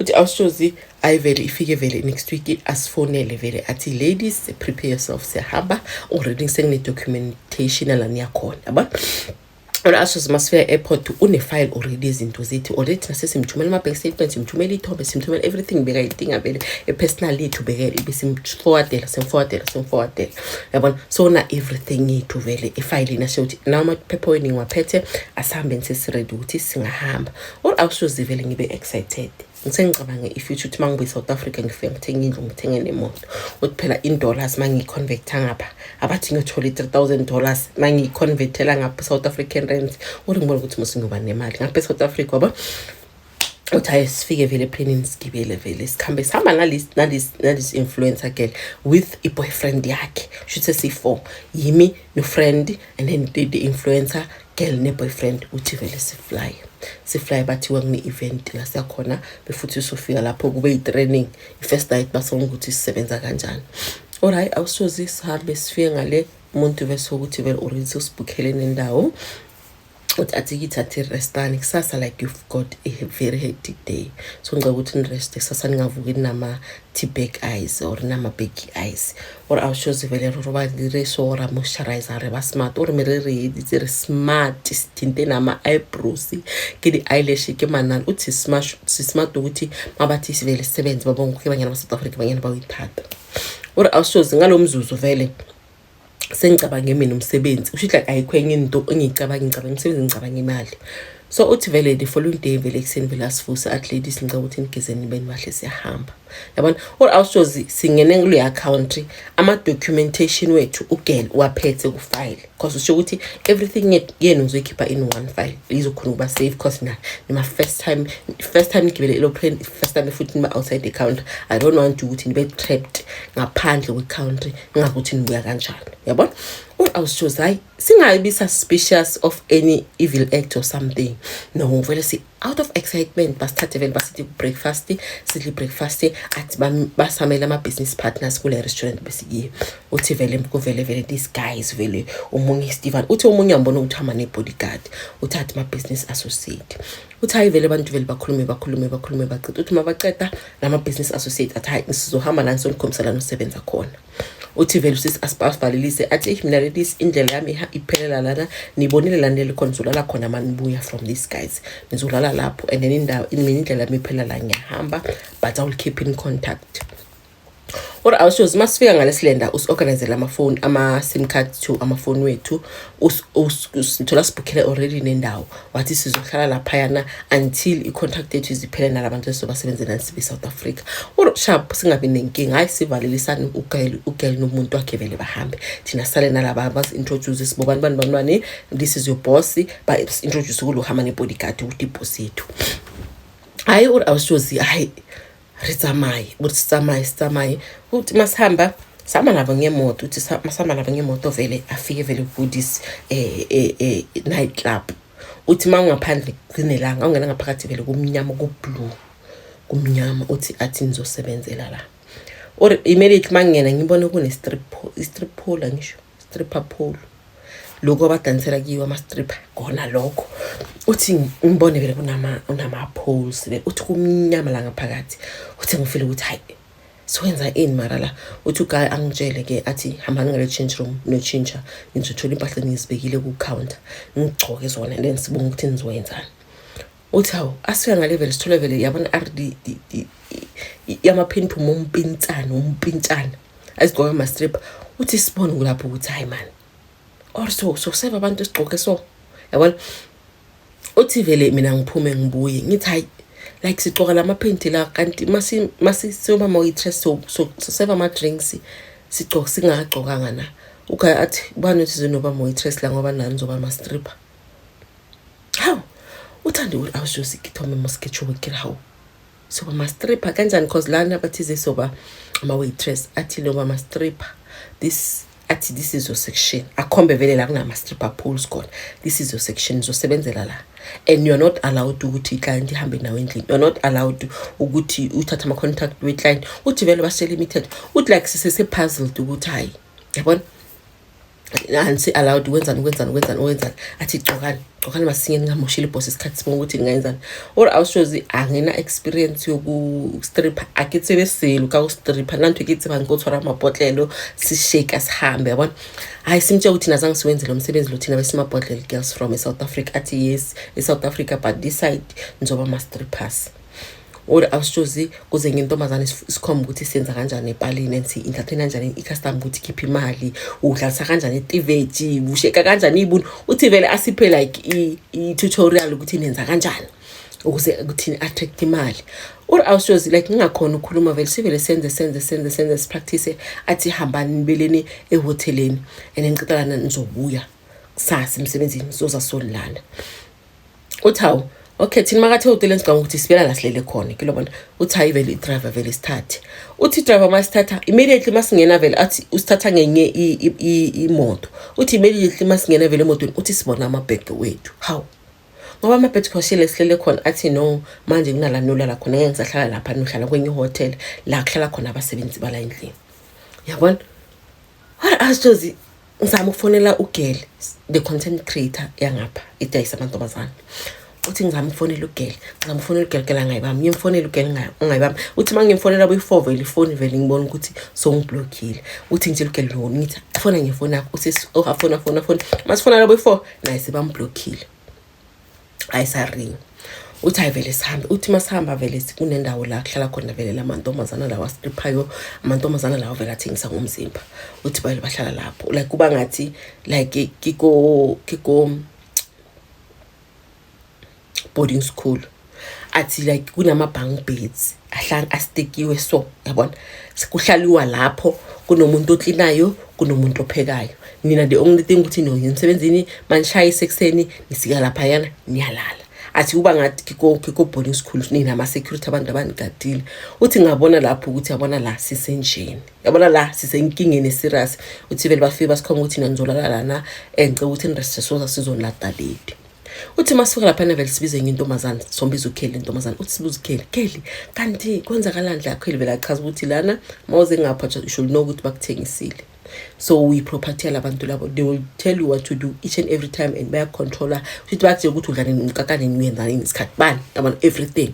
Uthi awushozi ayi vele ifike vele next week, asifonele vele athi, "Ladies, prepare yourself, siyahamba already, sengine-documentation la niyakhona," yabona. Ora ashozi masifika e-airport une-file already, izinto zethu already thina sesimthumela ama-bank statement, simthumela iy'thombe, simthumela everything bekayidinga vele e-personal yethu, besimforwardela, simforwardela, simforwardela, yabona. So na everything yethu vele efayilini, asho ukuthi naw amaphepha wenu ngiwaphethe, asihambeni, sesi-ready ukuthi singahamba. Or awushozi vele ngibe excited, ngisengicabange i-future ukuthi uma ngibuye e-South Africa ngifike ngithenge indlu, ngithenge nemoto. Uthi phela in dollars uma ngiyi-converta ngapha, abathi ngiyothola i-$3,000 uma ngiyi-convertela ngapha South African rands. Uri ngibona ukuthi mos ngiyoba nemali ngapha e-South Africa, wabo. Uthi hayi, sifike vele eplanini, sigibele vele, sikhambe, sihamba nalisi influencer girl with i-boyfriend yakhe. Shuthi sesiyi-four, yimi no-friend and then the influencer girl ne-boyfriend. Uthi vele sifly, sifly, bathiwa kune-event la siyakhona, befuthi sofika lapho kube yi-training i-first night, basonga ukuthi sisebenza kanjani. Alright, awusozi sihambe, sifike ngale, umuntu bese ukuthi vele already sosibhukhele nendawo. Uthi athi kithi, athi, "Restani kusasa, like you've got a very hectic day, so ngicela ukuthi nireste kusasa, ningavuki nama-tea bag eyes or nama-baggy eyes." Or awushozi vele re roba re so ra moisturizer, re ba smart, ore me re re editse, re smart, sithinte nama-eyebrows, ke di-eyelash, ke manani. Uthi si-smart ukuthi mabathi sivele sisebenze, babonke ke banyana ba-South Africa, banyana bawuyithata. Ore awushozi ngalo mzuzu vele sengicabange mina umsebenzi, usho like ayikho enye into engiyicabanga, ngicabanga umsebenzi, ngicabanga imali. So uthi vele the following day vele ekuseni vele asivuse, athi, "Ladies, ngicela ukuthi nigezeni, nibe nibahle, siyahamba," yabona. Or awushozi singene kuleya country, ama-documentation wethu ugirl waphethe ku-file, cause usho ukuthi everything yenu ngizoyikhipha in one file, izokhona ukuba safe, cause na nima first time, first time nigibele aeroplane, first time futhi niba outside the country. I don't want ukuthi nibe trapped ngaphandle kwe-country, ningakuthi nibuya kanjani, yabona. Or awushozi hayi, singabi suspicious of any evil act or something, no, vele si out of excitement, basithathe vele basithi ku-breakfast, sidle i-breakfast. Athi basamele ama-business partners kule restaurant besikiyo. Uthi vele kuvele vele these guys vele, omunye Steven, uthi omunye ambona ukuthi hamba ne-bodyguard. Uthi athi ma-business associate. Uthi hayi vele abantu vele bakhulume, bakhulume, bakhulume, baceda. Uthi mabaceda nama-business associate, athi, "Hayi, sizohamba nani, sonikhombisa lana osebenza khona." Uthi vele usisi asivalelise, athi, "Eish, mina ladies, indlela yami iphelela lana, nibonile lana leli khona, nizolala khona manibuya from these guys, nizolala lapho, and then indawo mina indlela yami iphelela la, ngiyahamba, but I will keep in contact." Or awushozi masifika ngalesilenda, usi-organizele amafoni, ama-SIM card to amafoni wethu, sithola sibhukhele already nendawo. Wathi sizohlala laphayana until i-contract yethu iziphele nalabantu esizobasebenze nani sibe South Africa. Or sharp, singabi nenkinga. Hayi, sivalelisane, ugirl nomuntu wakhe vele bahambe, thina sale nalaba, basi-introduce, sibobani bani bani bani, this is your boss. Ba-introduce kulo hamba ne-bodyguard ukuthi iboss yethu. Hayi, uri awushozi hayi, re tsamaye, uthi sitsamaye, sitsamaye. Uthi masihamba, sihamba nabo ngemoto. Uthi masihamba nabo ngemoto vele afike vele ku-this night club. Uthi ma ungaphandle kunelanga, ungena ngaphakathi vele kumnyama, ku-blue, kumnyama. Uthi athi, "Nizosebenzela la." Or immediately mangingena ngibone kune-strip, i-strip pole, angisho stripper pole, lokhu abadansela kiwo ama-stripper kona lokho. Uthi ngibone vele kunama-poles vele. Uthi kumnyama la ngaphakathi. Uthi ngifile ukuthi hayi, siwenza ini mara la? Uthi uguy angitshele-ke, athi, "Hambani ngale change room, niyotshintsha, nizothola impahla nizibekile ku-counter, ngigcoke zona and then sibonge ukuthi nizoyenzani." Uthi hawu, asifika ngale vele sithole vele, yabona, ari yamaphenti umompintshana, umpintshana azigqoka ama-stripper. Uthi sibone kulapho ukuthi hayi man, or so seva abantu esigqoke so, yabona. Uthi vele mina ngiphume ngibuye, ngithi, "Hayi, like sigcoka lamaphenti la, kanti masi siyoba ma-waitress, so serve ama-drinks, sigcoke singagcokanga na?" Uguy athi, "Ubani uthi zinoba ma-waitress la, ngoba nani nizoba ama-stripper?" Hawu, uthande uri awushosi ke thome mos ke tshobe ke re, hawu, soba ma-stripper kanjani? Cause lana bathize soba ama-waitress. Athi noba ama-stripper, this, athi, "This is your section." Akhombe vele la kunama-stripper poles khona. "This is your section, nizosebenzela la, and you're not allowed ukuthi i-client ihambe nawe endlini, you're not allowed ukuthi uthathe ama-contact we-client." Uthi vele basitshela imithetho. Uthi like sisese-puzzled ukuthi hayi, yabona. Ansi allowed wenzani, wenzani, wenzani, wenzani. Athi gcokani, gcokani masinya, ningamoshile ibhosi isikhathi, sibonga ukuthi ningayenzani. Or awushozi angina experience yoku-stripper, a ke tsebe selo ka go stripper. Nna ntho e ke tsebang ke o tshwara mapotlelo, sishake, sihambe, yabona. Hayi, simtshela ukuthi nazange siwenze lo msebenzi lo, thina besimabhodlela girls from e-South Africa. Athi yes, e-South Africa, but this side nizoba ama-strippers. Or awushozi kuze ngentombazane sikhombe ukuthi siyenza kanjani epalini and si-entertain kanjani i-customer, ukuthi khipha imali, udlalisa kanjani itiveji, usheka kanjani iy'bunu. Uthi vele asiphe like i-tutorial ukuthi nenza kanjani ukuze ukuthi ni-attract imali. Or awushozi like ngingakhona ukukhuluma vele, sivele senze, senze, senze, senze, sipractice. Athi hambani nibeleni ehhoteleni and ngicela lana nizobuya kusasa emsebenzini, sizoza sonilanda. Uthi hawu, okay. Thina makathe ehhoteleni sicabanga ukuthi sibela la silele khona kilobona. Uthi hayi, vele i-driver vele sithathe. Uthi i-driver masithatha, immediately masingena vele, athi usithatha ngenye imoto. Uthi immediately masingena vele emotweni, uthi sibona amabhege wethu. Hawu, ngoba amabhege khoshile silele khona. Athi no, manje kunala nolala khona, ngeke ngisahlala lapha, nohlala kwenye ihotel la kuhlala khona abasebenzi bala endlini, yabona. What ashozi ngizama ukufonela ugirl, the content creator yangapha idayisa amantombazane. Uthi ngizama ukufonela ugirl, ngizama ukufonela ugirl, girl angayibambi. Ngimfonela ugirl, angayibambi. Uthi uma ngimfonela boyi-4 vele ifoni vele ngibona ukuthi songiblockile. Uthi ngitshela ugirl lo, ngithi fona ngefoni yakho. Uthi oh, afona, afona, afona, masifona boyi-4 naye sebamblockile, ayisaringi. Uthi hayi, vele sihambe. Uthi masihamba vele kunendawo la kuhlala khona vele la mantombazana lawa astriphayo, amantombazana lawa vele athengisa ngomzimba. Uthi vele bahlala lapho, like kuba ngathi like kiko boarding school. Athi like kunama-bunk beds ahlala astikiwe, so yabona kuhlaliwa lapho, kunomuntu oklinayo, kunomuntu ophekayo. Nina the only thing ukuthi noya emsebenzini, manishayise ekuseni, nisika laphayana, niyalala. Athi kuba ngathi kiko boarding school, nina ama-security, abantu abanigadile. Uthi ngabona lapho ukuthi yabona la sisenjeni, yabona la sisenkingeni eserious. Uthi vele bafike basikhomba ukuthi nizolala lana and ngicela ukuthi nireste, soza sizonilada late. Uthi masifika laphana vele sibize enye intombazane, sombiza uKelly intombazane. Uthi sibuza uKelly, "Kelly, kanti kwenzakalani la?" Kelly vele achaza ukuthi lana mawuze ngapha you should know ukuthi bakuthengisile, so uyi-property yalabantu labo. They will tell you what to do each and every time and bayacontrola futhi bakutshela ukuthi udla nini, umkaka nini, uyenza nini, isikhathi bani, yabona, everything.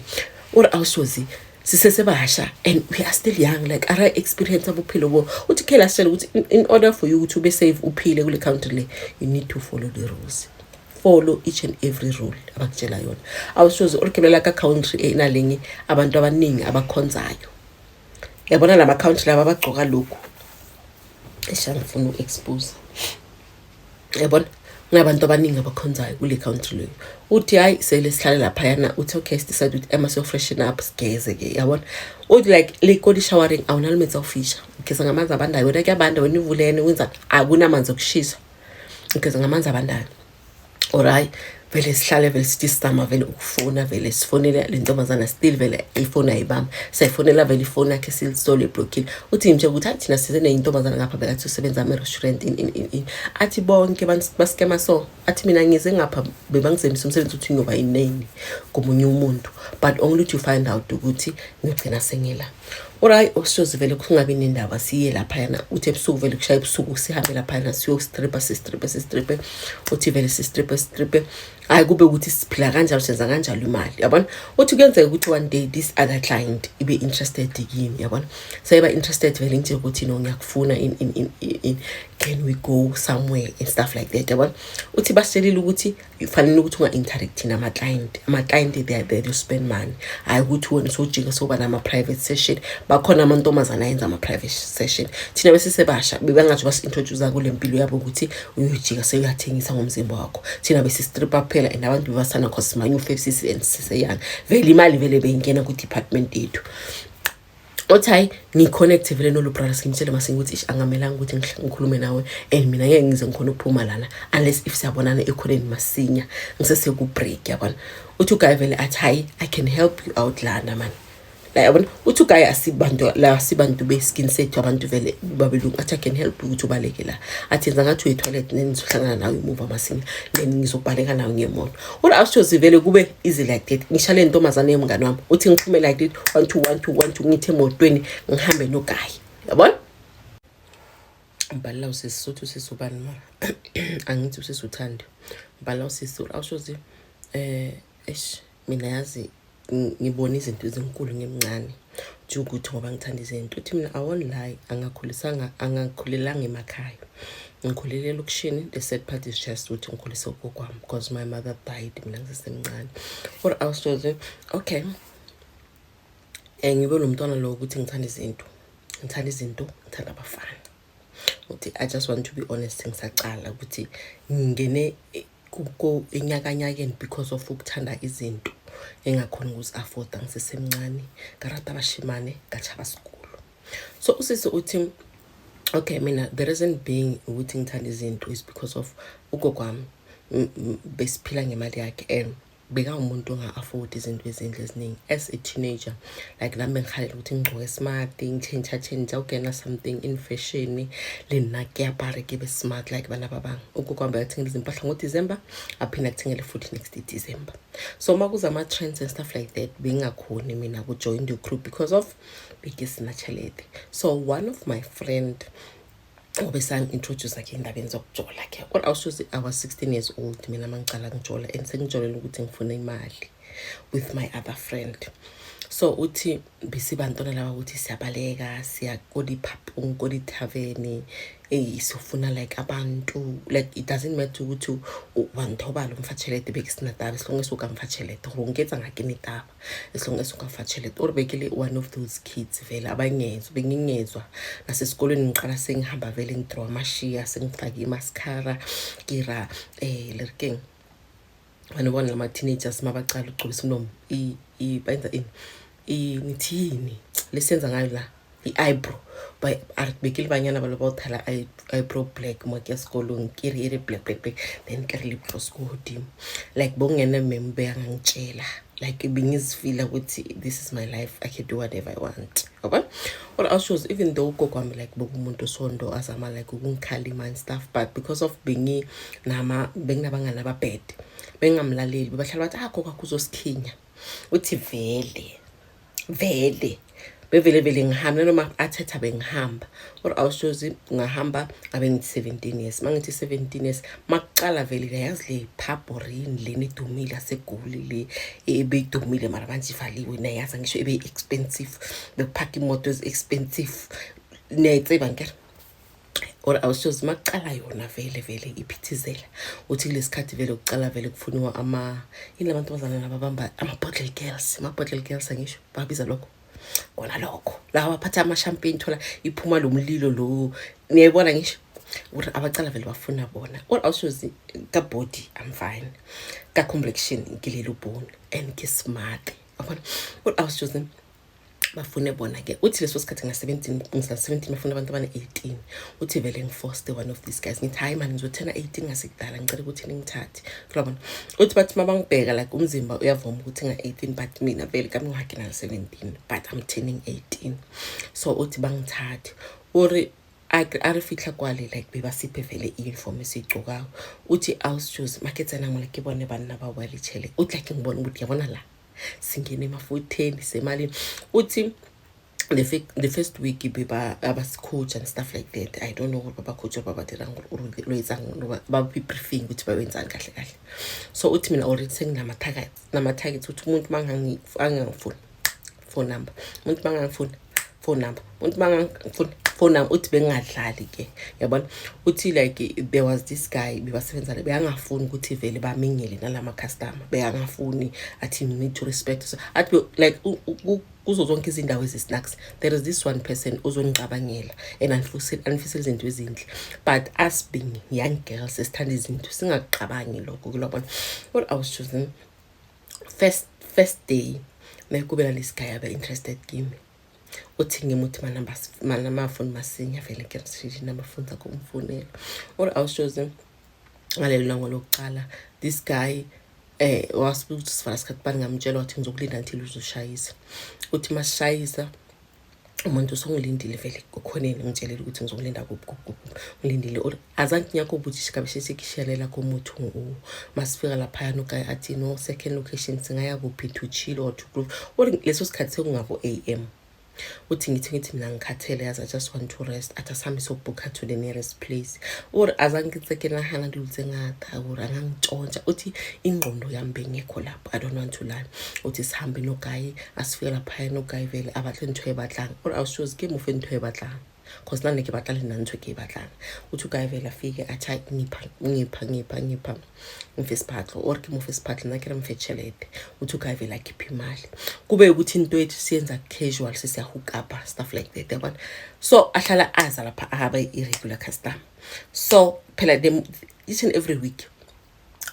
Or awusozi sisesebasha and we are still young, like ara experience abuphilo bo. Uthi Kelly asitshela ukuthi in order for you ukuthi ube safe, uphile kule country le, you need to follow the rules, follow each and every rule abakutshela yona. Awusoze orikelela ka country enalenye abantu abaningi abakhonzayo, yabona lama country laba abagcoka lokhu. Esha ngifuna uku-expose, yabona kunabantu abaningi abakhonzayo kule country leyo. Uthi hayi, sele sihlale laphayana. Uthi okay, sidecide ukuthi ema siyo-freshen up, sigeze-ke, yabona. Uthi like le koli showering awunalo metsi awufisha, ugeza ngamanzi abandayo wena, kuyabanda wena, ivulene, wenza akunamanzi okushisa, ugeza ngamanzi abandayo. Alright, vele sihlale vele sithi sizama vele ukufona, vele sifonele le ntombazana, still vele ifoni ayibamba. Sayifonela vele, ifoni yakhe silisole iblockile. Uthi ngimtshela ukuthi hayi, thina size neyintombazana ngapha, bekathi usebenza ama-restaurant in in in in. Athi bonke baskema so. Athi mina ngize ngapha bebangizemisa umsebenzi ukuthi ngiyoba ineni komunye umuntu, but only to find out ukuthi ngigcina sengila. Alright, usiyoze vele kungabi nendaba, siye laphayana. Uthi ebusuku vele kushaya ebusuku, sihambe laphayana siyostripa, sistripe, sistripe. Uthi vele sistripe, sistripe, hayi kube ukuthi siphila kanjalo, senza kanjalo imali, yabona. Uthi kuyenzeka ukuthi one day this other client ibe interested kimi, yabona. Seyiba interested vele, ngitshela ukuthi no, ngiyakufuna, in in in in can we go somewhere and stuff like that, yabona. Uthi basitshelile ukuthi fanele ukuthi unga-interact nama-client. Ama-client, they are there to spend money, hhayi ukuthi wena sowujika soba nama-private session. Bakhona amantombazane ayenza ama-private session. Thina besisebasha, bebangathi basi-introduce kule mpilo yabo ukuthi uyojika sewuyathengisa ngomzimba wakho. Thina besistripha kuphela and abantu bebasana cause simanyufefsisi and siseyanga vele, imali vele beyingena kwi-department yethu. Uthi hayi, ngiconnect vele nolo brothers, ngimtshele mase ukuthi ish, angamelanga ukuthi ngikhulume nawe and mina ngeke ngize ngikhona ukuphuma lana unless if siyabonana ekhoneni masinya, ngisese-ku-break, yabona. Uthi uguy vele athi hayi, I can help you out lana man la, yabona. Uthi uguy asibantu la, sibantu be-skin sethu, abantu vele babelungu. Athi I can help you ukuthi ubaleke la. Athi yenza ngathi uye-toilet, then ngizohlangana nawe emuva masinya, then ngizokubaleka nawe ngemoto. Uthi awushozi vele kube easy like that. Ngishale ntombazane yomngane wami. Uthi ngiphume like that, one two one two one two, ngithi emotweni, ngihambe noguy, yabona. Ngibhalela usisi, sothi usisi ubani mara, angithi usisi uthandi. Ngibhalela usisi, awushozi, eish, mina yazi ngibona izinto ezinkulu ngimncane nje ukuthi ngoba ngithanda izinto. Uthi mina, I won't lie, angakhulisanga, angakhulelanga emakhaya, ngikhulele elokishini. The sad part is just ukuthi ngikhulise ugogo wami because my mother died mina ngisesemncane. Or awushozi, okay, ngibe lo mntwana lo ukuthi ngithanda izinto, ngithanda izinto, ngithanda abafana. Uthi I just want to be honest, ngisacala ukuthi ngingene enyakanyakeni because of ukuthanda izinto engakhona ukuzi-afforda ngisesemncane. Ka rata bashimane, ka tshaba sekolo. So usisi uthi, okay, mina the reason being ukuthi ngithanda izinto is because of ugogo wami, besiphila ngemali yakhe and bekawumuntu onga-afford izinto ezinhle eziningi. As a teenager, like nami bengihalela ukuthi ngigcoke smart, ngitshentsha tshentsha, ukungena something in fashion, le nna ke apare, ke be smart like bana ba bangwe. Ugogo wami bekathengela izimpahla ngoDisemba, aphinde akuthengele futhi next December. So uma kuza ama-trends and stuff like that, bengingakhoni mina ku-join the group because of bekisina tšhelete. So one of my friend obesangi-introduce ke endabeni zokujola ke, or awushozi, I was 16 years old mina mangicala ngijola and sengijolela ukuthi ngifuna imali with my other friend. So uthi besibantwana laba ukuthi siyabaleka, siya ko-di-pub-ong, ko-di-tavern, siyofuna like abantu. Like it doesn't matter ukuthi wa nthobala, o mfa tšhelete, bekesinataba as long as o ka mfa tšhelete gore o nketsa ga ke ne taba, as long as o ka mfa tšhelete. Or bekele one of those kids vele abangezwa, bengingezwa nasesikolweni. Ngiqala sengihamba vele, ngi-draw amashiya, sengifake i-mascara, kira le re keng, wena ubona lama-teenagers mabacala ukugcobisa umlomo, bayenza ini, ngithini lesenza ngayo la, i-eyebrow. Bekile banyana ba le ba o thala eyebrow black mo ke ya sekolong, ke re e re black, black, black, then ke re lip gloss ko godimo. Like bokungena mem beyangangitshela, like bengizifila ukuthi this is my life, I can do whatever I want, yabona. Or awushows, even though ugogo wami like bekumuntu osondo azama like ukungikhalima and stuff, but because of benginama benginabangani aba-bad, bengingamlaleli, bebahlala bathi, "Ah, gogo akho uzosikhinya." Uthi vele vele bevele vele ngihamba nanoma athetha, bengihamba. Or awushozi, ngahamba ngabe ngithi 17 years. Mangithi 17 years, makucala vele yazi le pub yini lena edumile yaseGoli le ebeyidumile, mara manje ivaliwe, nayazi ngisho ebe-expensive, bekuphaka imoto ezi-expensive, niyayitseba ngikere. Or awushozi, makucala yona vele vele iphithizela. Uthi kulesi khathi vele kucala vele kufuniwa ama yini lamantombazana lababamba ama-bottle girls, ama-bottle girls, angisho babiza lokho kona lokho, lawa baphatha ama-champagne, thola iphuma lo mlilo lo, niyayibona ngisho uri abacala vele bafuna bona. Or awushozi, ka-body I'm fine, ka-complexion ngilele ubone and ke smart, yabona. Or awushozi, bafune bona ke. Uthi leso sikhathi nga-17, ngisa-17, bafuna abantu abane-18. Uthi vele ngi-forced one of these guys, ngithi, "Hayi mani, ngizothena 18 ngasekudala, ngicela ukuthi ningithathe." Kulabona, uthi bathi uma bangibheka, like umzimba uyavuma ukuthi nga-18, but mina vele kami ngihake na-17, but I'm turning 18. So uthi bangithathe, uri a re fitlha kwale, like bebasiphe vele i-uniform esiyigcokako. Uthi awusjuzi maketsena ngole ke bone banna ba bua le tšhelete. Uthi like ngibone ukuthi yabona la singene emafutheni semalini. Uthi the first week beba abasi-coach and stuff like that. I don't know gore ba ba-coach or ba ba dirang gore lo etsang, ba briefing ukuthi bawenzani kahle kahle. So uthi mina already senginama-targets, nama-targets ukuthi umuntu mangangifuni, phone number, umuntu mangangifuni, phone number, umuntu mangangifuni, phone number. Uthi bengingadlali ke, yabona. Uthi like there was this guy bebasebenza la, beyangafuni ukuthi vele bamingele nalama customer, beyangafuni, athi you need to respect. So athi like kuzo zonke izindawo ezi-snacks, there is this one person ozongicabangela and anifisele izinto ezinhle, but us being young girls esithanda izinto, singakucabangi lokho kulabona. What I was choosing, first day mekube nalesi guy abe interested kimi, uthi ngimuthi manamafoni masinya vele ke namafoni akho umfonela. Or awushoze, ngalelo langa lokucala, this guy wasibuza ukuthi sivala sikhathi bani. Ngamtshela, wathi ngizokulinda until uzoshayisa. Uthi masishayisa, umuntu usongilindile vele kukhoneni, ngitshelile ukuthi ngizokulinda kuphi kuphi kuphi, ngilindile. Or azange nyakho ukuthi shikabe sesikishiyalela komuthi o. Masifika laphayana, u-guy athi, "No, second location singaya kuphi, to chill or to groove?" Or leso sikhathi sekungabo AM. Uthi ngithi mina ngikhathele yazi, I just want to rest. Athi asihambe siyobhukha to the nearest place. Uri azange ke tse ke nahana dilo tse ngata gore angangitshontsha. Uthi ingqondo yami bengekho lapho, I don't want to lie. Uthi sihambe no-guy, asifike laphaya no-guy vele abatle ntho e batlang. Uri awushozi ke mofe ntho e batlang, cause nna ne ke batla le nna ntho ke e batlang. Uthi u-guy vele afike athi, "Hayi, ngipha ngipha ngipha ngipha ngiphe isiphatlo." Or ke mofe isiphatlo, nna ke re mfe tšhelete. Uthi u-guy vele akhiphe imali, kube ukuthi into ethu siyenza casual, sesiya-hook up, stuff like that, yabona. So ahlala aza lapha, abe i-regular customer. So phela them each and every week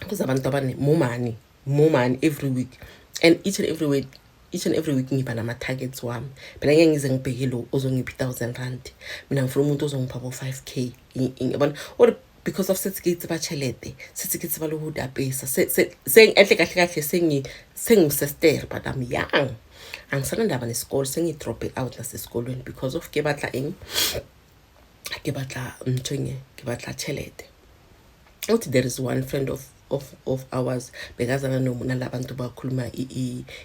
kuze abantu abane more money, more money every week, and each and every week ngiba nama-targets wami. Phela ngeke ngize ngibheke lo ozongipha i-R1,000, mina ngifuna umuntu ozongipha bo-5K, yabona. Or because of setse ke tseba tšhelete, setse ke tseba le ho di apesa, enhle kahle kahle sengusester, but I'm young, angisanandaba nesikolo, sengi-drop out nasesikolweni because of ke batla eng, ke batla nthong, ke batla tšhelete. Uthi there is one friend of ours bekazana nalabantu bakhuluma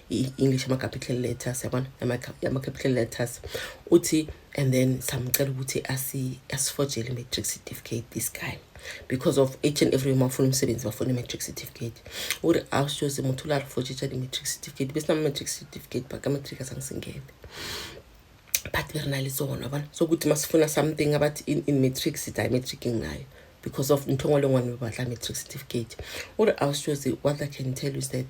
i-English ama-capital letters, yabona, ama-capital letters. Uthi and then samcela ukuthi asifojele i-matric certificate, this guy, because of each and every mafuna umsebenzi bafuna i-matric certificate. Uri awushoze motho la re fojetša di-matric certificate, besinama-matric certificate but ka-matric azange singene, but be re na le tsona, bona. So kuthi masifuna something abathi in matric, sithi hayi, matric nginayo, because of ntho engwe le ngwane batla matric certificate. Uri awushoze, what I can tell you is that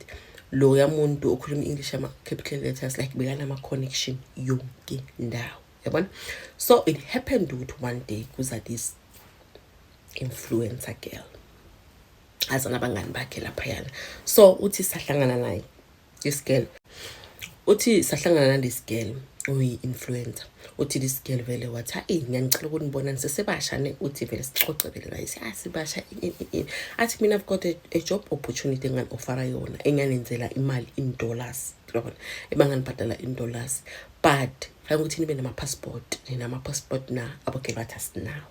loya muntu okhuluma i-English ama-capital letters, like bekanama-connection yonke ndawo, yabona. So it happened ukuthi one day kuza this influencer girl, aza nabangani bakhe laphayana. So uthi sahlangana naye this girl, uthi sahlangana nalesi girl oyi-influencer. Uthi this girl vele wathi, "Hayi, ngiyanicela ukunibona, nisesebasha ne?" Uthi vele sixoxe vele naye, siyasibasha. Athi, "Mina I've got a job opportunity engani-ofara yona, enganenzela imali in dollars, yabona, ebanganibhadala in dollars, but fanele ukuthi nibe nama-passport. Ninama-passport na?" Abogele bathi asinawo,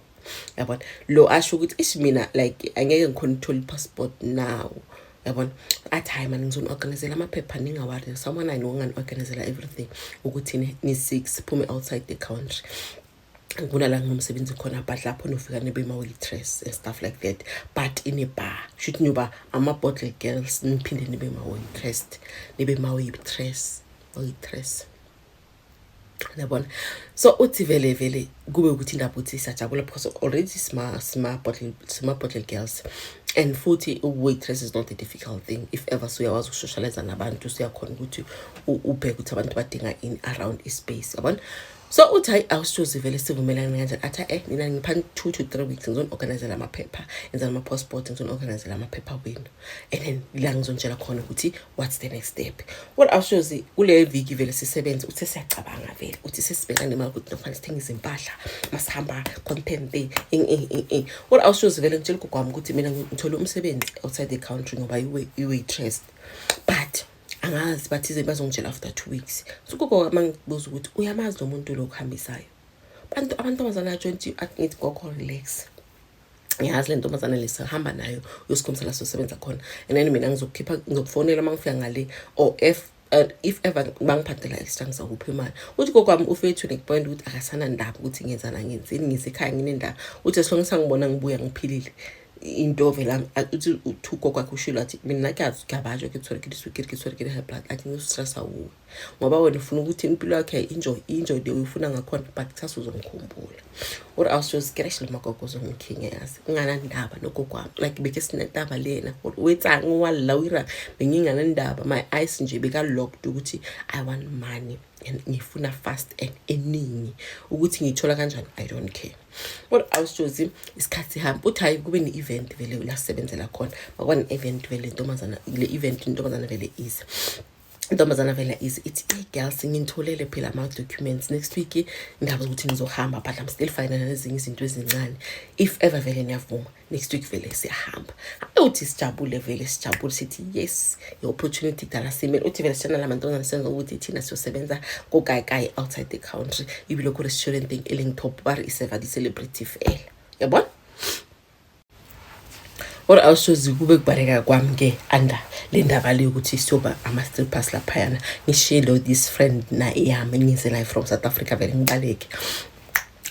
yabona. Lo asho ukuthi ish, mina like angeke ngikhona ukuthola i-passport now, yabona. Athi, "Hayi mani, ngizoni-organizela amaphepha, ninga-worry. Someone I know ngani-organizela everything ukuthi ni-six siphume outside the country. Kunala nginomsebenzi khona, but lapho nofika nibe ma-waitress and stuff like that, but in a bar. Shuthi niyoba ama-bottle girls, niphinde nibe ma-waitress, nibe ma-waitress, waitress, yabona." So uthi vele vele kube ukuthi indaba uthi siyajabula because already sima bottle girls, and futhi waitress is not a difficult thing if ever suyakwazi ukusocialize nabantu, suyakhona ukuthi ubheke ukuthi abantu badinga in around ispace, yabona. So uthi hayi, awusitshozi vele sivumelane kanjani. Athi, nina ngipha 2 to 3 weeks, ngizoni-organizela amaphepha, enzela ama-passport, ngizoni-organizela amaphepha wenu, and then la ngizonitshela khona ukuthi what's the next step." Well, awushozi kule viki vele sisebenze. Uthe siyacabanga vele, uthi sesibheka nemali ukuthi nofana sithenge izimpahla masihamba content ing ing ing ing. Well, awushozi vele ngitshela ugogo wami ukuthi mina ngithole umsebenzi outside the country ngoba i-waitress, but angazi, bathize bazongitshela after 2 weeks. So ugogo uma ngibuza ukuthi uyamazi lo muntu lo okuhambisayo bantu amantombazane atshontshe, ngithi, "Gogo, relax, ngiyazi le ntombazane lesihamba nayo, uyosikhombisa la sosebenza khona, and then mina ngizokukhipha, ngizokufonela uma ngifika ngale, or if ever bangiphathela extra ngizakupha imali." Uthi gogo wami ufike to the point ukuthi akasanandaba ukuthi ngenzana ngenzeni, ngisekhaya nginendaba. Uthi as long as angibona ngibuya ngiphilile, into vele. Uthi ugogo wakhe ushilo, athi, "Mina kuyabatsho ke tshwere ke diswekere, ke tshwere ke di-high blood, athi ngizostressa wuwe ngoba wena ufuna ukuthi impilo yakhe enjoy, enjoy the uyifuna ngakhona, but kusasa uzongikhumbula." Uri awushozi lo magogo uzongikhinga, yazi nginganandaba nogogo wami, like beke sinentaba lena wetsang walla wira, benginganandaba. My eyes nje beka-locked ukuthi I want money and ngifuna fast and eningi, ukuthi ngiyithola kanjani I don't care. Kodwa awushozi isikhathi sihamba. Uthi hayi, kube ne-event vele la sisebenzela khona, makuba ne-event vele intombazana le event, intombazana vele ize, intombazana vele ize ithi, "Hey girls, nginitholele phela ama-documents. Next week indaba zokuthi nizohamba, but I'm still finding nezinye izinto ezincane. If ever vele niyavuma, next week vele siyahamba." Uthi sijabule vele, sijabule, sithi yes, i-opportunity kudala simele. Uthi vele sitshana la mantombazane senza ukuthi thina siyosebenza kokayi outside the country, ibile ku-restaurant e leng top, ba re e serva di-celebrity fela, yabona. Or awusoze kube kubaleka kwami-ke under le ndaba le yokuthi siyoba ama-strippers laphayana, ngishiye lo this friend na yami engize naye from South Africa, vele ngibaleke,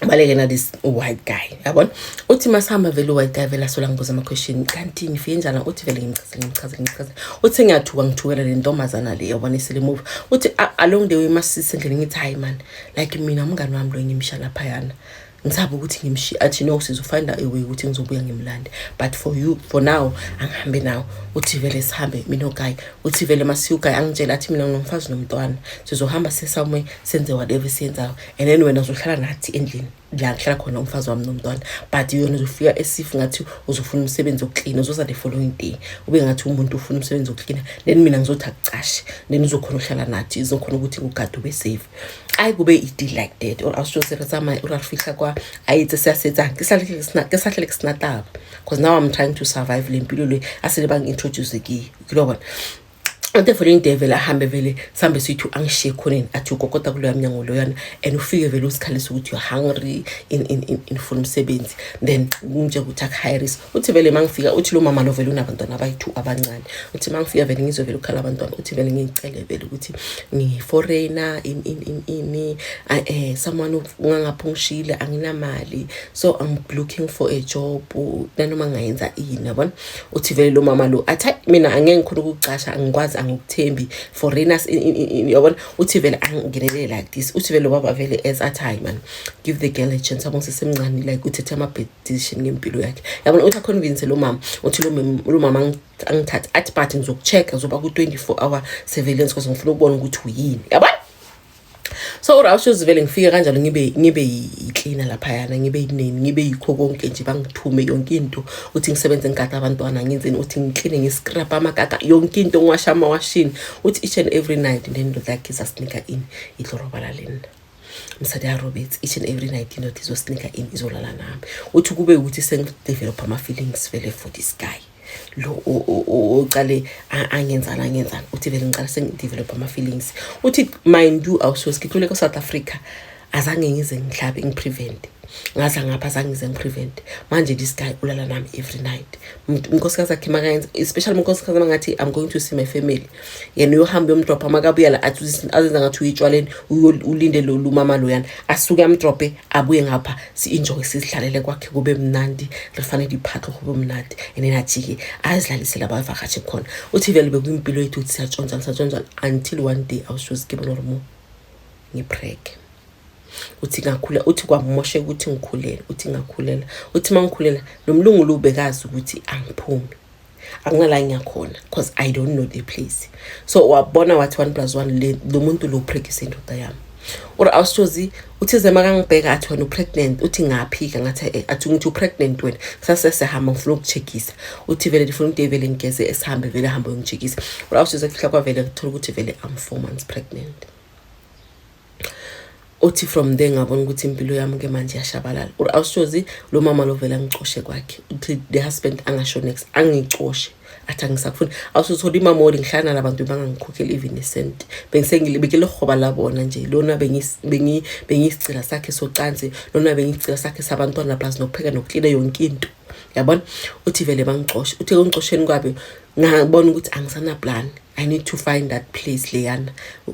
baleke na this white guy, yabona. Uthi masihamba vele, u-white guy vele asola ngibuza ama-question, kanti nifike njani? Uthi vele ngimchazele, ngimchazele, ngimchazele. Uthi ngiyathuka, ngithukela le ntombazana le, yabona, isile move. Uthi along the way masisendleleni ngithi, "Hayi man, like mina umngani wami lo ngimshiya laphayana, ngisaba ukuthi ngimshiye." Athi, "No, sizofind a way ukuthi ngizobuya ngimlande, but for you, for now angihambe nawe." Uthi vele sihambe mina oguy. Uthi vele masiye, uguy angitshela athi, "Mina nginomfazi nomntwana, sizohamba siye somewhere, senze whatever siyenzayo, and then wena uzohlala nathi endlini la ngihlala khona, umfazi wami nomntwana, but yona uzofika esifu ngathi uzofuna umsebenzi wokuklina, uzoza the following day ube ngathi umuntu ufuna umsebenzi wokuklina, then mina ngizothi akucashe, then uzokhona ukuhlala nathi, izokhona ukuthi ugade ube safe." Ayi, kube i-deal like that. Or awusho re tsamaya, o re fihla kwa a etse se a se etsang, ke sa hlele ke sena taba, because now I'm trying to survive le mpilo le a sele bangi-introduce kiyo, ke lo bona. The following day vele ahambe, vele sihambe sithi angishiye ekhoneni, athi ukokota kuloya mnyango loyana, and ufike vele usikhalise ukuthi you're hungry in ufuna umsebenzi, then ngimtshela ukuthi akuhirise. Uthi vele uma ngifika, uthi lo mama lo vele unabantwana abayi-two abancane. Uthi uma ngifika vele ngizwe vele ukhala abantwana. Uthi vele ngiyicele vele ukuthi ngiyi-foreigner in in in ini someone ungangapha ungishiyile, anginamali, so I'm looking for a job, nanoma ngayenza ini, yabona. Uthi vele lo mama lo athi, "Hayi, mina angeke ngikhona ukukucasha, angikwazi, angikuthembi, foreigners," yabona. Uthi vele angingenelele like this. Uthi vele lo baba vele as athi, "Hayi man, give the girl a chance, yabo, ngisesemncane, like uthethe ama-bad decision ngempilo yakhe," yabona. Uthi aconvince lo mama. Uthi lo mama angithathe, athi, "But ngizoku-check-a, ngizoba ku-24 hour surveillance because ngifuna ukubona ukuthi uyini," yabona. So urawushozi vele ngifike kanjalo, ngibe yi-cleaner laphayana, ngibe yineni, ngibe yikho konke nje, bangithume yonke into. Uthi ngisebenze, ngigada abantwana, ngenzeni. Uthi ngikline, ngiscrub amakaka, yonke into, ngiwasha amawashini. Uthi each and every night then indoda yakhe izasneaka in, idlorobala le nna. Mosadi a robetse, each and every night indoda izosneaka in, izolala nami. Uthi kube ukuthi sengidevelop ama-feelings vele for this guy lo ocale angenzani, angenzani. Uthi vele ngicala sengidevelop ama-feelings. Uthi mind you, awusoze ngihlule ko-South Africa, azange ngize ngihlabe ngiprevent, ngaza ngapha azange ngize ngiprevent. Manje this guy ulala nami every night. Unkosikazi akhe makayenza, especially unkosikazi mangathi, "I'm going to see my family," yena uyohamba uyomdropha. Makabuya la, athi azenza ngathi uyitshwaleni, ulinde lo lumama loyana asuke amdrophe, abuye ngapha, si-enjoy, sizihlalele kwakhe, kube mnandi, re fane diphatlo, kube mnandi, and then ajike azidlalisele abavakatshe khona. Uthi vele bekuyimpilo yethu ukuthi siyatshontshana, siyatshontshana, until one day awushozi ke bona gore mo ngipreg. Uthi ngakhula, uthi kwamosheka ukuthi ngikhulele. Uthi ngakhulela, uthi uma ngikhulela lo mlungu lo ubekazi ukuthi angiphumi, akunala ngiyakhona, because I don't know the place. So wabona wathi one plus one, le lo muntu lo upregnise indoda yami. Or awushozi, uthi ze makangibheka athi, "Wena upregnant." Uthi ngaphika, ngathi, "Eh." Athi, ngithi upregnant wena, kusasa siyahamba, ngifuna ukucheckisa. Uthi vele ndifuna ukuthi vele ngigeze, esihambe vele, hambe uyongicheckisa. Or awushozi, kufihla kwavele kuthola ukuthi vele I'm 4 months pregnant. Uthi from there ngabona ukuthi impilo yami ke manje iyashabalala. Or awushozi, lo mama lo vele angicoshe kwakhe. Uthi the husband angasho next, angicoshe, athi angisakufuni. Awusuthola imamoli, ngihlala nalabantu bangangikhokheli even isenti, bengisengibekele hoba labona nje lona, bengisicela sakhe socansi lona, bengisicela sakhe sabantwana, plus nokupheka nokuklina, yonke into, yabona. Uthi vele bangicoshe. Uthi ekungicosheni kwabe ngabona ukuthi angisana plan, I need to find that place leyana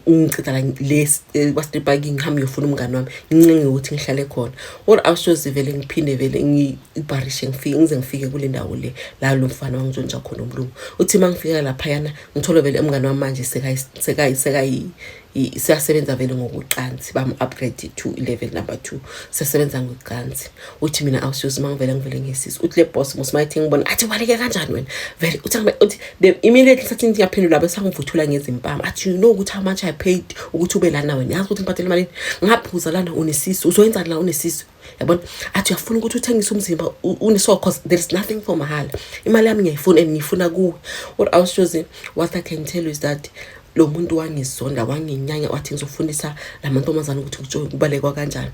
ngiceda la le kwastripaki, ngihambe ngiyofuna umngani wami, ngincenge ukuthi ngihlale khona. Or awushozi, vele ngiphinde vele ngibharishe, ngifike, ngize ngifike kule ndawo le la lo mfana wangitshontsha khona, umlungu. Uthi uma ngifika laphayana ngithole vele umngani wami manje sekayi siyasebenza vele ngokucansi, bam-upgrade to level number 2, siyasebenza ngocansi. Uthi mina awushozi, uma ngivele, ngivele ngesisu. Uthi le boss mosimayithi ngibona, athi, "Ubaleke kanjani wena vele?" Uthi uthi the immediately sathi ngiyaphendula, bese angivuthula ngezimpama, athi, "You know ukuthi how much I paid ukuthi ube lana wena? Yazi ukuthi ngibhadele malini? Ngaphuza lana unesisu, uzoyenzani la unesisu?" Yabona. Athi, "Uyafuna ukuthi uthengise umzimba uniso, cause there is nothing for mahala. Imali yami ngiyayifuna and ngiyifuna kuwe." Or awushozi, what I can tell you is that lo muntu wangizonda, wanginyanya, wathi ngizofundisa la mantombazane ukuthi kubalekwa kanjani.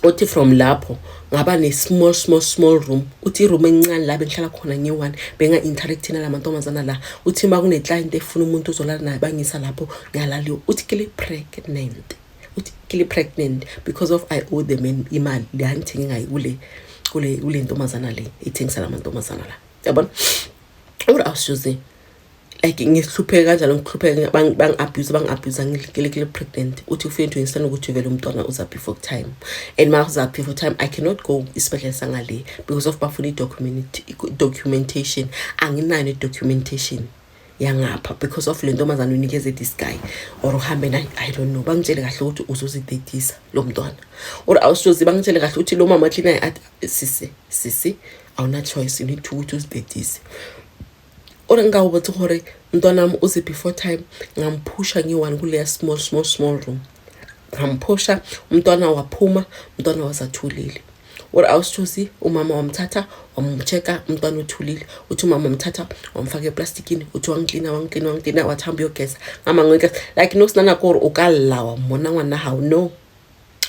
Uthi from lapho ngaba ne-small small small room. Uthi iroom encane la bengihlala khona ngiyi-one, benga-interact nala mantombazana la. Uthi uma kune-client efuna umuntu ozolala naye, bangisa lapho, ngiyalaliwa. Uthi ke le pregnant, uthi ke le pregnant because of I owe the man imali le angithenge ngayo kule ntombazana le ethengisa la mantombazana la. Yabona, uri awushoze like ngihlupheke kanjalo, ngihlupheke, bangi-abuse, bangi-abuse, ngilekile pregnant. Uthi ufike into ngisana ukuthi vele umntwana uza before time, and ma uza before time, I cannot go isibhedlela sangale because of bafuna i-documentation. Anginayo ne-documentation yangapha because of le ntombazane unikeze this guy or uhambe naye, I don't know. Bangitshele kahle ukuthi uzozidedisa lo mntwana, or awushozi, bangitshele kahle ukuthi lo mama athi naye, athi, "Sisi, sisi, awuna choice, you need to ukuthi uzidedise." Ore nka go botse gore mntwana wami uze before time, ngamphusha ngiyi-one kuleya small, small, small room, ngamphusha umntwana, waphuma umntwana, wazathulile. Ore awusithosi, umama wamthatha, wamcheck-a umntwana, uthulile. Uthi umama wamthatha, wamfaka eplastikini. Uthi wangiklina, wangiklina, wangiklina, wathi hamba uyogeza. Ngama ngiyogeza, like no sinana kore o ka lla wa mmona ngwana hao, no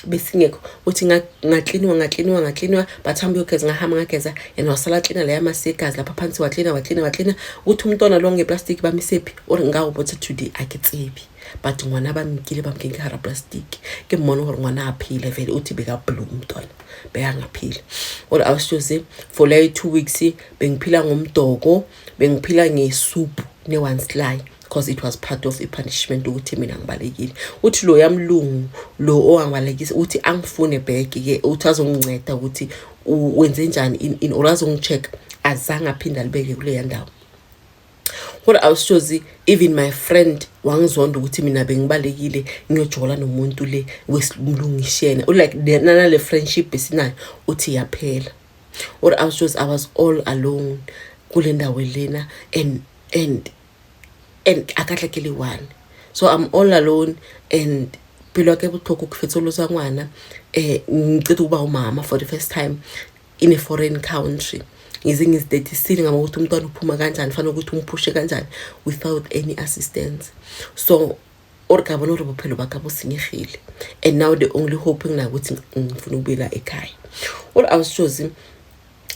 besingekho. Uthi ngakliniwa, ngakliniwa, ngakliniwa, bathi hamba uyogeza. Ngahamba ngageza, yena wasala klina leya masi yegazi lapha phansi, waklina, waklina, waklina. Uthi umntwana lo ngeplastiki bamisephi? Ore nka go botsa today a ke tsebe, but ngwana bamkile, bamkeng ka hara plastic, ke mmone gore ngwana a phile vele. Uthi beka-blue umntwana, bekangaphili. Ore awusithosi, for leyo 2 weeks bengiphila ngomdoko, bengiphila ngesoup ne-one sly, because it was part of i-punishment ukuthi mina ngibalekile. Uthi lo yamlungu lo owangibalekisa, uthi angifune back-ke, uthi azonginceda ukuthi wenze njani in or azongi-check, azange aphinde alibeke kuleya ndawo. Kodwa awusithozi, even my friend wangizonda ukuthi mina bengibalekile ngiyojola nomuntu le wesilungishene, like nale friendship esinayo, uthi yaphela. Or awusithozi, I was all alone kule ndawo lena, and akatla ke le one, so I'm all alone and pelo ya ka e botlhoko ke fetsolotsa ngwana, ngiceda ukuba umama for the first time in a foreign country. Ngize ngizidedisile ngama ukuthi umntwana uphuma kanjani, fanele ukuthi umphushe kanjani without any assistance. So or ka bona gore bophelo ba ka bo senyegile, and now the only hope enginayo ukuthi ngifuna ukubuyela ekhaya. Or awusitshozi,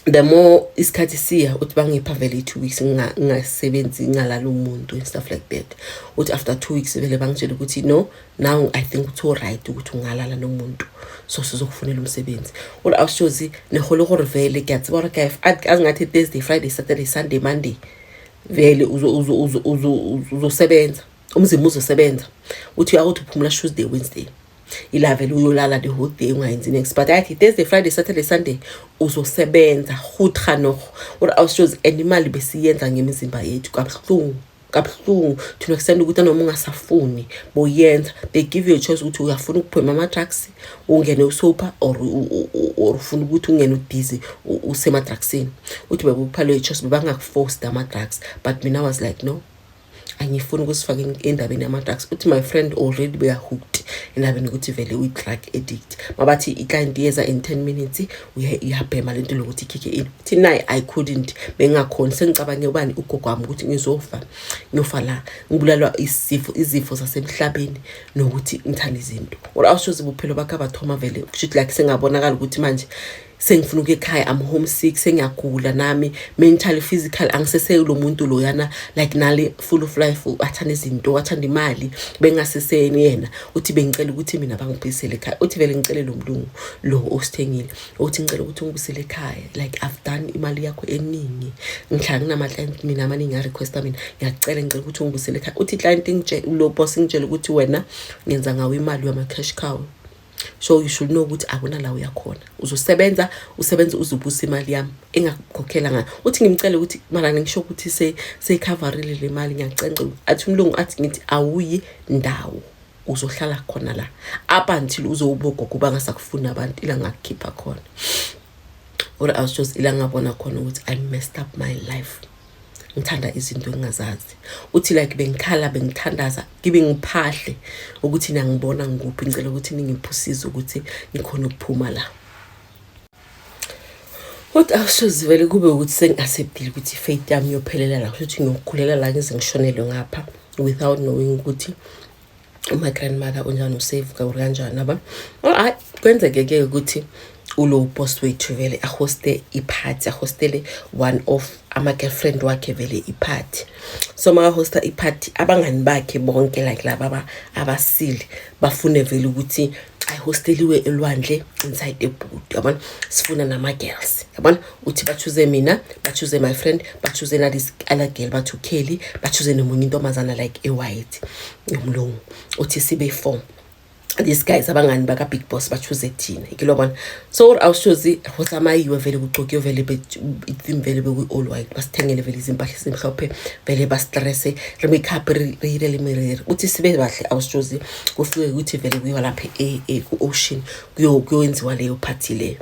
the more isikhathi siya, uthi bangipha vele i-2 weeks ngingasebenzi, ngingalali umuntu and stuff like that. Uthi after 2 weeks vele bangitshela ukuthi, "No, now I think it's all right ukuthi ungalala nomuntu, so sizokufunela umsebenzi." Ore awusitshozi, nehole gore vele ke a tseba gore ke azingathi Thursday, Friday, Saturday, Sunday, Monday, vele uzosebenza, umzimba uzosebenza. Uthi uyakuthi uphumula Tuesday, Wednesday, ila vele uyolala the whole day, ungayenzi next, but athi Thursday, Friday, Saturday, Sunday uzosebenza goed genoeg. Ore awusitshozi, and imali besiyenza ngemizimba yethu kabuhlungu, kabuhlungu thina kusenda ukuthi noma ungasafuni boyenza. They give you a choice ukuthi uyafuna ukuphuma ama-drugs, ungene usober, or ufuna ukuthi ungene udizzy usema-drugsini. Uthi bebupha leyo choice, bebangakuforced ama-drugs, but mina was like, "No, angifuni ukusifaka endabeni yama-drugs." Uthi my friend already beya-hooked endabeni ukuthi vele uyi-drug addict, mabathi i-client yeza in 10 minutes, uyabhema lento lokuthi ikhikhe in. Uthi naye I couldn't, bengingakhoni, sengicabange ubani, ugogo wami, ukuthi ngizofa, ngiyofa la, ngibulalwa isifo, izifo zasemhlabeni nokuthi ngithanda izinto. Or awushozi, bophelo bakhe abathoma vele kushuthi like sengabonakala ukuthi manje sengifuna ukuya ekhaya, I'm homesick, sengiyagula nami mentally, physical, angiseselo muntu loyana like nale full of life, athanda izinto, athanda imali, bengaseseni yena. Uthi bengicela ukuthi mina bangibuyisele ekhaya. Uthi vele ngicele lo mlungu lo osithengile, uthi ngicela ukuthi ungibuyisele ekhaya, like I've done imali yakho eningi, ngihlala nginama-client mina amaningi a-requesta mina, ngiyacela, ngicela ukuthi ungibuyisele ekhaya. Uthi i-client lo boss ngitshele ukuthi wena ngenza ngawo imali yama-cash cow, so you should know ukuthi akunala uyakhona, uzosebenza, usebenze uzubusa imali yami engakukhokhela ngayo. Uthi ngimcele ukuthi mara ngisho ukuthi seyikhavarile le mali, ngiyacela. Athi umlungu, athi ngithi awuyi ndawo, uzohlala khona la up until uzowubogogo bangasakufuni abantu, ila ngakukhipha khona. Or I was just ila ngabona khona ukuthi I messed up my life, ngithanda izinto engingazazi. Uthi like bengikhala, bengithandaza, ngibe ngiphahle ukuthi niyangibona ngikuphi, ngicela ukuthi ningiphe usizo ukuthi ngikhona ukuphuma la. Kodwa awushozi, vele kube ukuthi sengi-acceptile ukuthi i-fate yami iyophelela la, kusho ukuthi ngiyokukhulela la ngize ngishonelwe ngapha without knowing ukuthi my grandmother unjani, usave or kanjani yabo. Hayi, kwenzeke-ke ukuthi ulo boss wethu vele ahoste iphathi, ahostele one of ama-girlfriend wakhe vele iphathi. So makahosta iphathi, abangani bakhe bonke like laba abasile bafune vele ukuthi I Ayihosteliwe elwandle inside ebhodi, yabona. Sifuna nama-girls, yabona. Uthi ba-choose mina, ba-choose my friend, ba-choose nalesi other girl, bathi uKelly, ba-choose nomunye intombazana like e-white yomlungu. Uthi sibe four. These guys, abangani baka-big boss, ba-choose thina ikilobona. So awushozi go tsamayiwe vele, kugcokiwe vele, i-theme vele bekuyi-all white. Basithengele vele izimpahla ezimhlophe vele, basitresse, re make-up, re ire le meriri. Uthi sibe bahle. Awushozi kufike ukuthi vele kuyiwa lapha ku-ocean, kuyowenziwa leyo party leyo.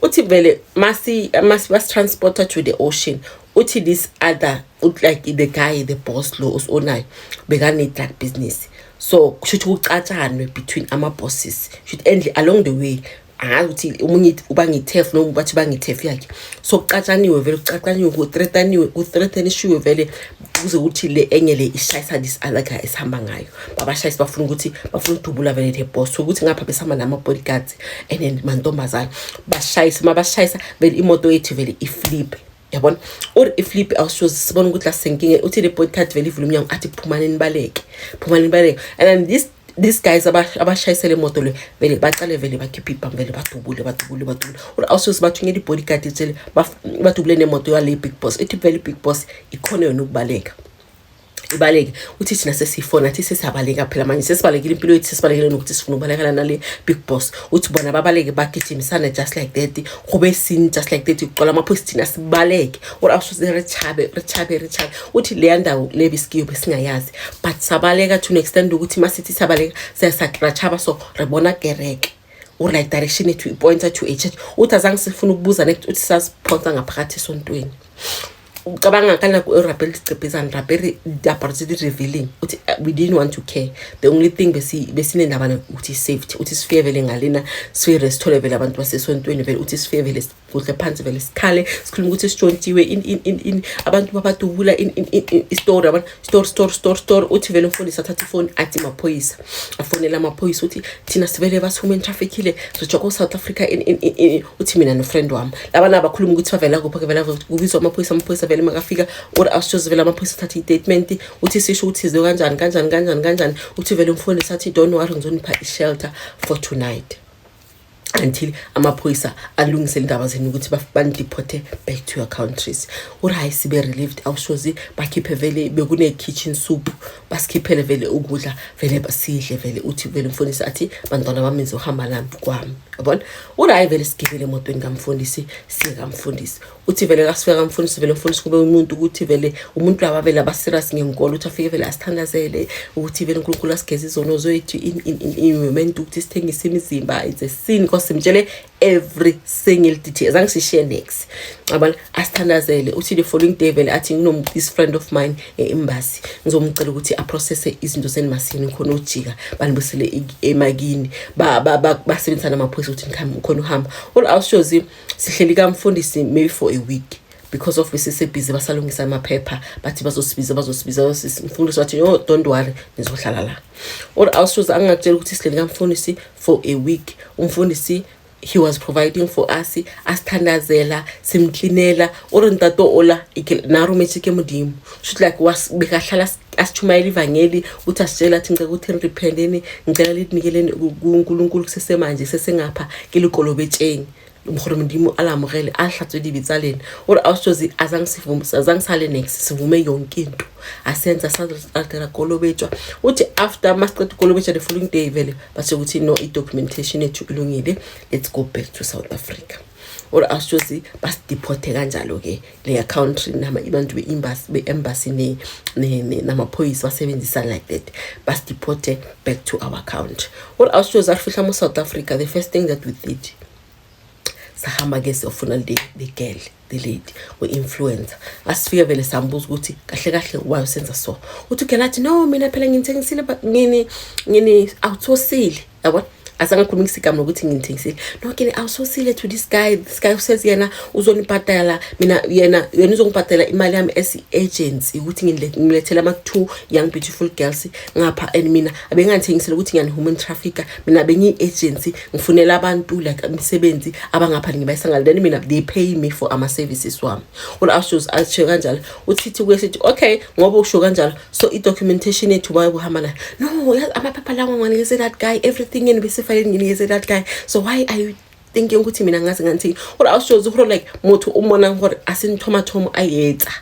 Uthi vele masi basitransporta to the ocean. Uthi this other, like the guy, the boss lo onayo bekane-drug business, so kusho ukuthi kucatshanwe between ama-bosses. Shuthi endle along the way, angazi ukuthi omunye ubangithef noma bathi bangithef yakhe. So kucatshaniwe vele, kucatshaniwe, kuthreataniwe, kuthreatenishiwe vele, kuze ukuthi le enye le ishayisa this other guy esihamba ngayo. Babashayisa, bafuna ukuthi bafuna ukudubula vele the boss. So ukuthi ngapha besihamba nama-bodyguards and then mantombazane bashayisa. Mabashayisa vele, imoto yethu vele iflipe, yabona. Or iflip, awushozi sibona ukuthi la senkinge. Uthi le bodyguard vele ivule umnyango, athi, "Phumani nibaleke, phumani nibaleke." And then these guys abashayisele imoto le vele bacale vele bakhiphe ibhamu vele, badubule, badubule, badubule. Or awushozi bathungela i-bodyguard itshele, badubule nemoto yale big boss. Ithi vele i-big boss ikhona yona ukubaleka, ibaleke. Uthi thina sesiyifona, athi sesiyabaleka phela manje, sesibalekile impilo yethu, sesibalekile nokuthi sifuna ukubalekela nale big boss. Uthi bona babaleke, bagijimisane just like that, kube scene just like that, kugcwala amaphoyisa, thina sibaleke. Or awusuze re tshabe, re tshabe, re tshabe. Uthi leya ndawo le besikiyo besingayazi, but sabaleka to an extent ukuthi masithi siyabaleka, siyasatshaba, so re bona kereke or like direction ethu ipointa to a church. Uthi azange sifuna ukubuza next. Uthi sasiphonsa ngaphakathi esontweni. Ucabanga ka nako e rapele diqepetsane, rapere diaparo tse di revealing. Uthi we didn't want to care, the only thing besinendaba ukuthi safety. Uthi sifike vele ngalena, sifike sithole vele abantu basesontweni vele. Uthi sifike vele kuhle phansi vele, sikhale, sikhuluma ukuthi sitshontshiwe in in in in, abantu babadubula in in in, story, yabona, story, story, story, story. Uthi vele umfundisi athatha ifoni, athi maphoyisa, afonela amaphoyisa. Uthi thina sivele basi-human traffickile, sitsho ko-South Africa in in in in. Uthi mina no-friend wami labana bakhuluma ukuthi bavela kuphi ke. Vele kubizwa amaphoyisa. Amaphoyisa vele makafika, or asitshozi vele amaphoyisa athatha i-statement. Uthi sisho ukuthi size kanjani, kanjani, kanjani, kanjani. Uthi vele umfundisi athi, "Don't worry, ngizonipha i-shelter for tonight until amaphoyisa alungise indaba zenu ukuthi banideporte back to your countries." Uri hayi, sibe relieved. Awushozi bakhiphe vele, bekune-kitchen soup, basikhiphele vele ukudla vele, basidle vele. Uthi vele umfundisi athi, "Bantwana bami, nizohamba nami kwami," yabona. Uri hayi vele, sigibele emotweni kamfundisi, siye kamfundisi. Uthi vele kasifika kamfundisi vele, umfundisi kube umuntu ukuthi vele umuntu laba vele abaserious ngenkolo. Uthi afike vele asithandazele ukuthi vele uNkulunkulu asigeze izono zethu in in in in moment ukuthi sithengise imizimba, it's a sin, because simtshele every single detail, azange sishiye next, yabona. Asithandazele. Uthi the following day vele athi, "Ngino this friend of mine e-embassy, ngizomcela ukuthi aprocesse izinto zeni masini, ngikhona ukujika, banibusele emakini." Basebenzisana namaphoyisa ukuthi ngikhona uhamba. Or awushozi sihleli kamfundisi maybe for a week because of besisebhizi basalungisa amaphepha. Bathi bazosibiza, bazosibiza. Mfundisi wathi, "No, don't worry, nizohlala la." Or awushozi angingakutshela ukuthi sihleli kamfundisi for a week. Umfundisi, he was providing for us, asithandazela, simklinela. Ore ntate ola na rometse ke Modimo. Shuthi like was bekahlala asitshumayela ivangeli. Uthi asitshela, athi, "Ngicela ukuthi nirepenteni, ngicela litinikeleni kuNkulunkulu kusesemanje, sesengapha ke le kolobetšeng, gore Modimo a le amogele, a hlatswe dibe tsa lena." Ore awushozi azange sivume, azange sale next, sivume yonke into asenza, saladela kolobetshwa. Uthi after masiceda ukolobetshwa, the following day vele basho ukuthi, "No, i-documentation yethu ilungile, let's go back to South Africa." Or awushozi basideporte kanjalo-ke leya country. Nama abantu be-embassy namaphoyisa basebenzisana like that, basideporte back to our country. Or awushozi arifihla mo-South Africa, the first thing that we did, sahamba-ke siyofuna the girl, the lady we-influencer. Asifike vele sambuza ukuthi kahle kahle why usenza so. Uthi ugirl athi, "No, mina phela nginithengisile, ngini outsourcile," yabona. Azange ngikhuluma isigama nokuthi nginithengisile. "No, kini outsourcile to this guy. This guy usays yena uzonibhadala mina, yena uzongibhadala imali yami as i-agency ukuthi ngilethele ama-two young beautiful girls ngapha. And mina abengangithengisela ukuthi ngiyani-human trafficker. Mina bengiyi-agency, ngifunela abantu like imisebenzi abangapha, ngibayisa ngale, then mina they pay me for ama-services wami." Ula asho kanjalo. Uthithi kuye, sithi, "Okay, ngoba usho kanjalo, so i-documentation yethu bayokuhamba nayo?" "No, yazi amaphepha lawa ngiwanikeze that guy, everything." And bese ifayile nginikeze that guy. So why are you thinking ukuthi mina ngaze nganithini? Gore awushozi gore like motho o monang gore a se ntho mathomo a etsa,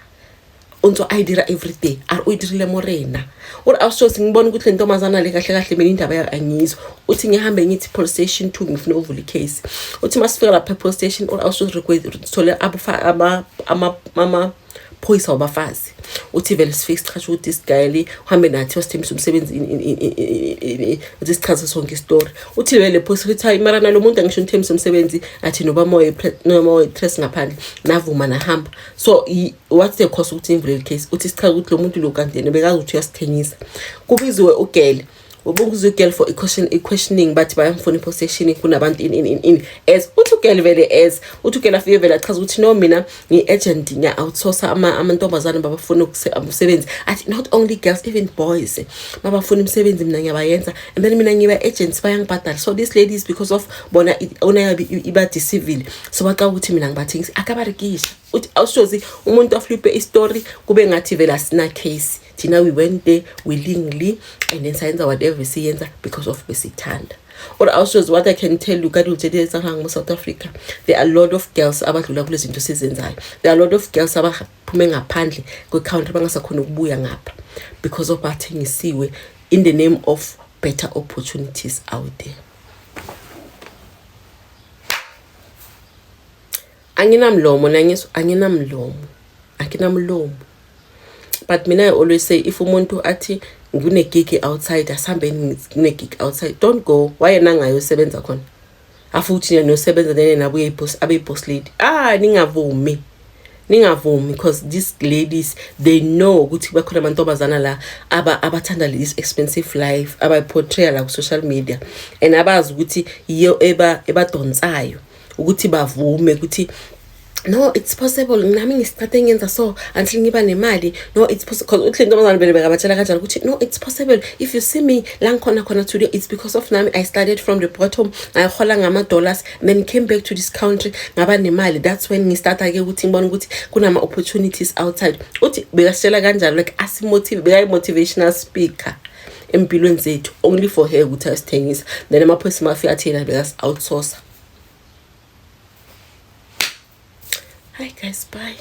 o ntse a e dira everyday, a re o e dirile mo rena. Uri awushozi ngibona ukuthi le ntombazana le kahle kahle mina indaba yayo angiyizwa. Uthi ngihambe ngithi police station 2 ngifuna uvula icase. Uthi masifika lapha e-police station, uri awushozi sithole amaphoyisa wabafazi. Uthi vele sifike sichaze ukuthi this guy le uhambe nathi wasithembisa umsebenzi, uthi sichaze sonke isitori. Uthi vele le phoyisa ukuthi hayi mara nalo muntu angisho nithembisa umsebenzi, athi noba moya noma trace ngaphandle, navuma nahamba. So what's the cause ukuthi ngivule case? Uthi sichaze ukuthi lo muntu lo kanti yena bekazi ukuthi uyasithengisa. Kubiziwe ugele, ubukuzwe ugirl for i-questioning, bathi bayamfuna i-possession, kunabantu in in in in as uthi ugirl vele, as uthi ugirl afike vele achaza ukuthi no, mina ngi-agent, ngiya-outsourca amantombazane babafuna umsebenzi. Athi not only girls, even boys babafuna imisebenzi, mina ngiyabayenza, and then mina ngiba-agents, bayangibhadala. So these ladies, because of bona owner yabo iba-deceivile, so bacaba ukuthi mina ngibathengisa, akabarekisha. Uthi awushozi umuntu aflipe istory kube ngathi vele asina case thina. We went there willingly and then sayenza whatever siyenza because of besithanda. Or awushozi, what I can tell you ka dilo tse di etsagang mo South Africa, there are a lot of girls abadlula kule zinto sizenzayo. There are a lot of girls abaphume ngaphandle kwe-country bangasakhona ukubuya ngapha because of bathengisiwe in the name of better opportunities out there. Anginamlomo nangizwa, anginamlomo, akinamlomo, but mina I always say, if umuntu athi kune-gig outside, asihambeni, kune-gig outside, don't go. Wayena ngayosebenza khona, afuthi yena nosebenza, then yena abuye abe i-boss lady. Ah, ningavumi, ningavumi, because these ladies, they know ukuthi bakhona amantombazana la abathanda this expensive life abayiportraya la ku-social media, and abazi ukuthi yiyo ebadonsayo ukuthi bavume ukuthi no, it's possible, nami ngisithathe ngenza so until ngiba nemali. No, it's possible, because uthi le ntombazane vele bekabatshela kanjalo ukuthi no, it's possible. If you see me la ngikhona khona today, it's because of nami I started from the bottom, ngayihola ngama-dollars, then came back to this country, ngaba nemali. That's when ngistarta-ke ukuthi ngibona ukuthi kunama-opportunities outside. Uthi bekasitshela kanjalo, like asimotive, bekayi-motivational speaker empilweni zethu, only for her ukuthi ayosithengisa. Then amaphoyisa mafika athi yena bekasi-outsourca. Hi guys, bye.